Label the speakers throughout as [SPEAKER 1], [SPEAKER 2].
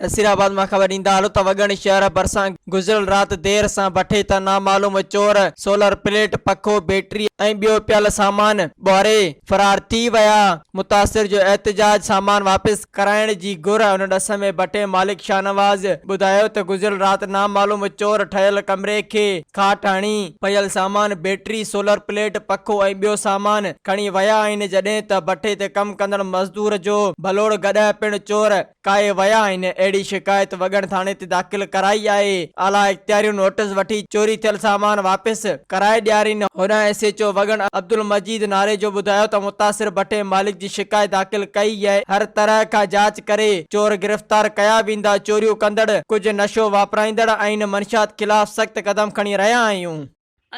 [SPEAKER 1] نصيرآباد مان خبر ڏيندا هلو ته وڳڻ شهر ڀرسان گذريل رات دير سان بٺي تان نامعلوم چور سولر پليٽ، پکو، بيٽري ۽ ٻيو پيل سامان ٻهاري فرار ٿي ويا، متاثر جو احتجاج، سامان واپس ڪرائڻ جي گهر، ان ڏس ۾ بٺي مالڪ شاهنواز ٻڌايو ته گذريل رات نامعلوم چور ٺهيل ڪمري کي کاٽ هڻي پيل سامان، بيٽري، سولر پليٽ، پکو ۽ ٻيو سامان کڻي ويا آهن، جڏهن ته بٺي تي ڪم ڪندڙ مزدور جو ڀلوڙ گڏهه پڻ چور ڪاهي ويا آهن، اهڙي شڪايت وڳڻ ٿاڻي تي داخل ڪرائي آهي، اعليٰ اختياريون نوٽس وٺي چوري ٿيل سامان واپس ڪرائي ڏيارين، هوڏانهن S H O Wagan Abdul Majeed Narejo ٻڌايو ته متاثر بٺي مالڪ جي شڪايت داخل ڪئي آهي، هر طرح کان جاچ ڪري چور گرفتار ڪيا ويندا، چوريون ڪندڙ ڪجهه نشو واپرائيندڙ آهن، منشيات خلاف سخت قدم کڻي رهيا آهيون.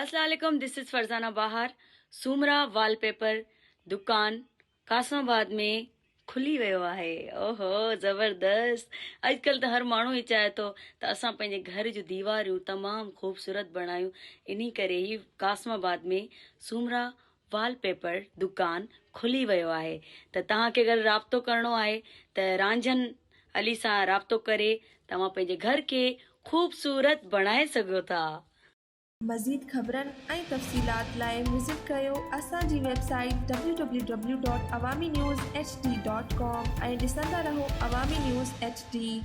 [SPEAKER 2] السلام عليڪم this is Farzana Bahar Soomra wallpaper دڪان قاسم آباد ۾ کلي ويو آهي اوهو زبردست اڄڪلهه ته هر ماڻهو ئي چاهي ٿو ته اسان پنهنجي گهر جون ديواريون تمام خوبصورت بڻايون انهي ڪري هي قاسم آباد ۾ سومرا وال پيپر دڪان کلي ويو آهي ته توهان کي اگر رابطو ڪرڻو آهي ته رانجهن علي سان رابطو ڪري توهان پنهنجي گهر کي خوبصورت بڻائي سگهو ٿا.
[SPEAKER 3] مزيد خبرن ۽ تفصيلات لاء وزٽ ڪريو اسان جي website W W W dot Awami news H D dot com ۽ ڏسندا رهو عوامي نيوز ايڇ ڊي.